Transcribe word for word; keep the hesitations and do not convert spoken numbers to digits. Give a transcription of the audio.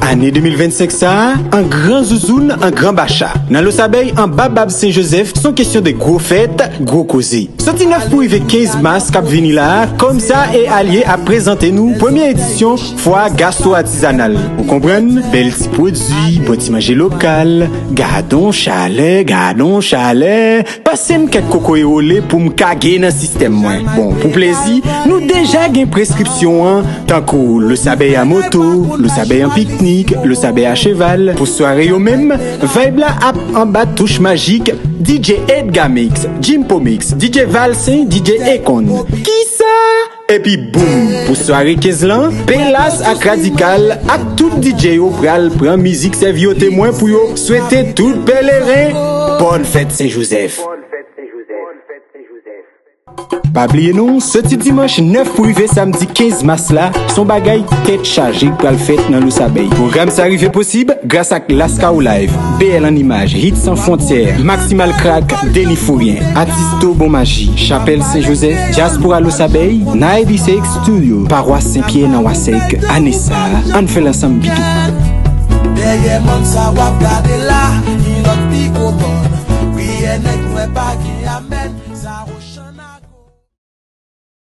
Ane de mil vennsenk sa a, an gran zouzoun, an gran bacha. Nan Losabèy, anba bab Sen Jozèf, se yon kesyon de gwo fèt, gwo koze. Soti nèf pou rive kenz mas k ap vini la a, Komsa e Alye ap prezante nou premye edisyon fwa gastro-atizanal. Ou konprann? Bèl ti pwodui, bon ti manje lokal. Gadon chalè, gadon chalè. Pase m kèk kokoye wole pou m kage nan sistèm mwen. Bon, pou plezi, nou deja gen preskripsyon an, tankou Losabèy a moto, Losabèy an piknik, Losabèy a cheval. Pou sware yo menm, vibe la ap anba touch majik D J Edga Mix, Jimpo Mix, D J Valsen, D J Akon. Kisa? Epi boum, pou sware kenz lan, Pelas ak Radikal ak tout D J yo pral pran mizik sèvi yo temwen pou yo swete tout pèleren bòn fèt Sen Jozèf. Pa bliye non, soti dimanch nèf pou rive samdi kenz mas la, se yon bagay tèt chaje k pral fèt nan Losabèy. Pwogram sa rive posib gras ak Lascau Live, B L an imaj, Hit San Fwontyè, Maximal Crack, Deni Fouryen, Atisto Bon Maji, Chapèl Sen Jozèf, Dyaspora Losabèy, Nae B C X Studio, Pawas Sen Pyè nan Wasèk, ane sa a, ann fè l ansanm pito. Dèyè mòn sa w ap gade la, yon lòt pi gwo mòn. Priyè nèg nwè pa gen amèn. Sa